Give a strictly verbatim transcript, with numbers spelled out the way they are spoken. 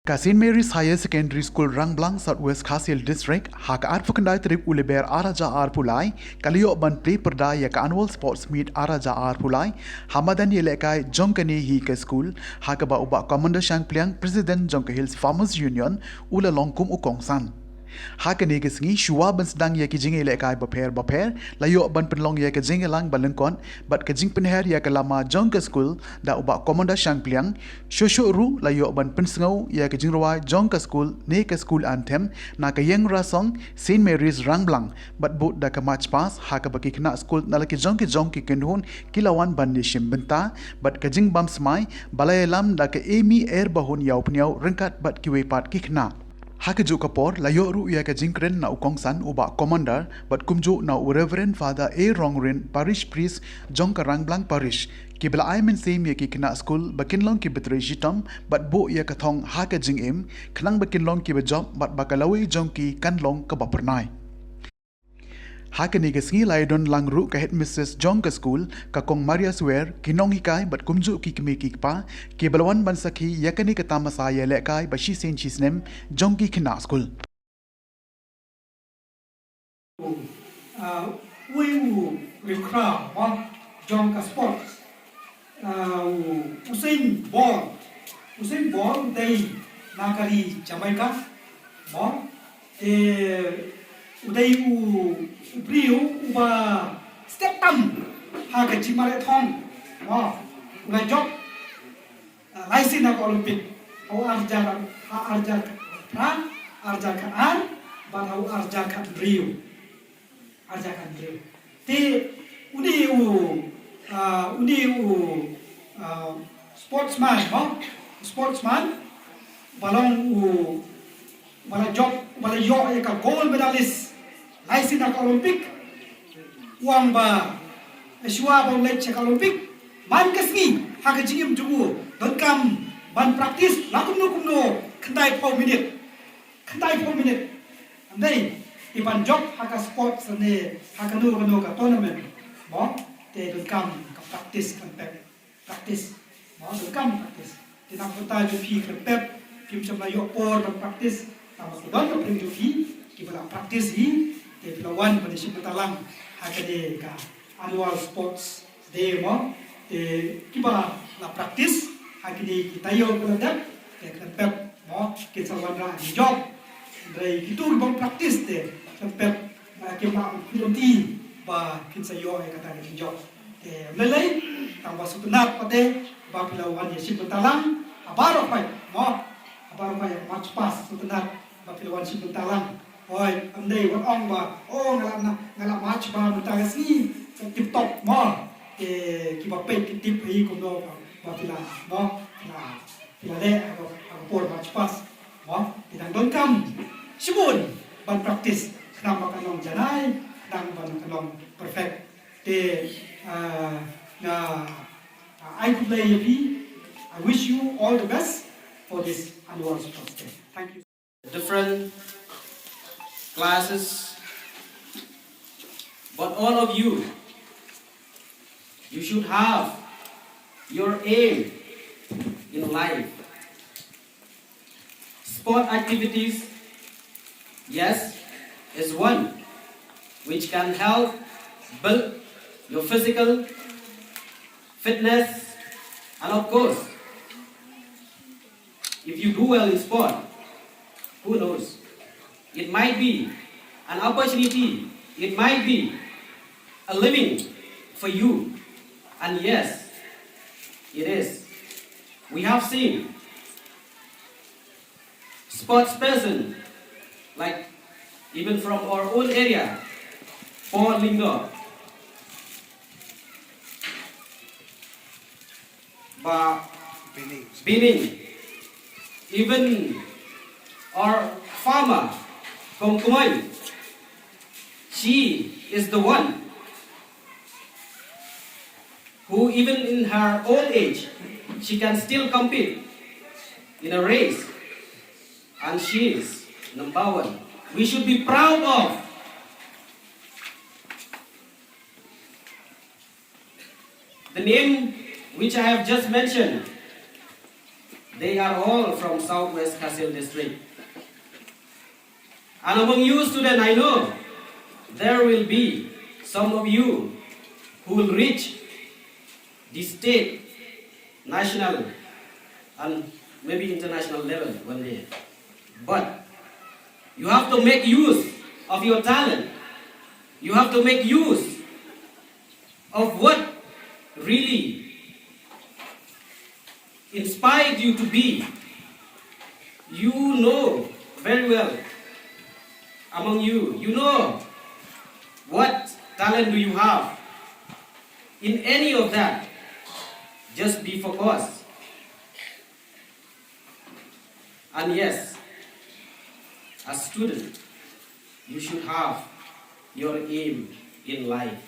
Ka St Mary's Higher Secondary School Rangblang, South West Khasi Hills District, ha ka arphew khyndai tarik u Lber arhajar arphew lai, ka la ïoh ban plie pyrda ïa ka Annual Sports Meet arhajar arphew lai, ha madan ïalehkai jong kane hi ka skul, ha kaba u Bah Commander Shangpliang, President jong ka Hills Farmers Union, u la long kum u kongsan. Ha kane ka sngi, shuwa ban sdang ïa ki jingïalehkai bapher bapher, la ïoh ban pynlong ïa ka jingïalang ba lyngkot bad ka jingpynher ïa ka lama jong ka skul da u Bah Commander Shangpliang. Shuh shuh ruh la ïoh ban pynsngew ïa ka jingrwai jong ka skul ne ka skul anthem na ka ïing rasong St Mary's Rangblang, bad bud da ka march past, ha kaba ki khynnah skul na la ki jong ki jong ki kynhun ki la wan ban ïashim bynta bad ka jingbam smai ba la ïalam da ka Amy Erbahun Ïawphniaw ryngkat bad kiwei pat ki khynnah. Ha kajuh ka por, la ïoh ruh ïa ka jingkren na u kongsan u Bah Commander bad kumjuh na u Reverend Father A Rongrin, Parish Priest jong ka Rangblang Parish, kiba la ai mynsiem ïa ki khynnah skul ba kin long kiba trei shitom bad buh ïa ka thong ha ka jingim, khnang ba kin long kiba jop bad ba ka lawei jong ki kan long kaba phyrnai. Ha kane ka sngi la ïadon lang ruh ka headmistress jong ka skul, ka Kong Maria Swer, ki nonghikai bad kumjuh ki kmie ki kpa, kiba la wan ban sakhi ïa kane ka tamasa ïalehkai ba shisien shisnem jong ki khynnah skul. Ah, uwei u riewkhraw, mo, jong ka sports. Ah, u Usain Bolt. Usain Bolt u dei na ka ri Jamaica, mo. Te u dei u, u briew uba step tam ha ka jingmarathon, mo. U la jop, ah, lai sien ha ka Olympic. Ha u arhajar, ha u arhajar khatphra, arhajar khatar, bad ha u arhajar khathynriew. Arhajar khathynriew. Te une u, ah, une u, ah, sportsman, mo? Sportsman, ba long u, ba la jop, ba la ïoh ïa ka gold medalist lai sien ha ka Olympic. U ong ba shuwa ba un leit sha ka Olympic, man ka sngi ha ka jingim jong u donkam ban practice la kumno kumno khyndai phew minit. Khyndai phew minit. Ym dei i ban jop ha ka sports ne ha kano kano ka tournament, mo, te donkam ka practice khlem pep. Practice, mo, donkam practice. Te na ka bynta jong phi khlem pep, phim shym la ïoh por ban practice. Tangba ka don ka pyrshah jong phi kiba la practice hi, te phi la wan ban ïashim bynta lang ha kane ka annual sports Te mo, te kiba la practice ha kine ki taïew ba la dep, te khlem pep mo, kin sa wanrah jingjop. Hynrei kito kiba practice te khlem pep, ah, kim lah ban pynlong ti ba kin sa ïoh ïa kata ka jingjop. Te lei lei, tang ba sngewtynnat pat te ba phi la wan ïashim bynta lang ha baroh khoit mo, ha baroh khoit ïa ka march past, sngewtynnat ba phi la wan shim bynta lang. Hooid, ym dei wat ong ba, oh, nga la na, nga la march ba mynta ka sngi, ka tip top mo. Te kiba peit ki tip hi kumno ba, ba phi la mo, phi la, phi la leh ha ka, ha ka por march past mo. Te dang donkam shibun ban practice, khnang ba kan long janai, khnang ba kan long perfect. Te, ah, nga, ah, ai khublei ïa phi. I wish you all the best for this annual sports day. Thank you. Different classes, but all of you, you should have your aim in life. Sport activities, yes, is one which can help build your physical fitness, and of course, if you do well in sport, who knows? It might be an opportunity, it might be a living for you. And yes, it is. We have seen sports person, like even from our own area, Paul Lyngdoh, ba Bining. Bining. Even our farmer, Kong Kumoi, she is the one who, even in her old age, she can still compete in a race. And she is number one. We should be proud of the name which I have just mentioned. They are all from Southwest Khasi Hills District. And among you students, I know there will be some of you who will reach the state, national, and maybe international level one day. But you have to make use of your talent. You have to make use of what really inspired you to be. You know very well among you, you know what talent do you have in any of that. Just be focused. And yes, as student, you should have your aim in life.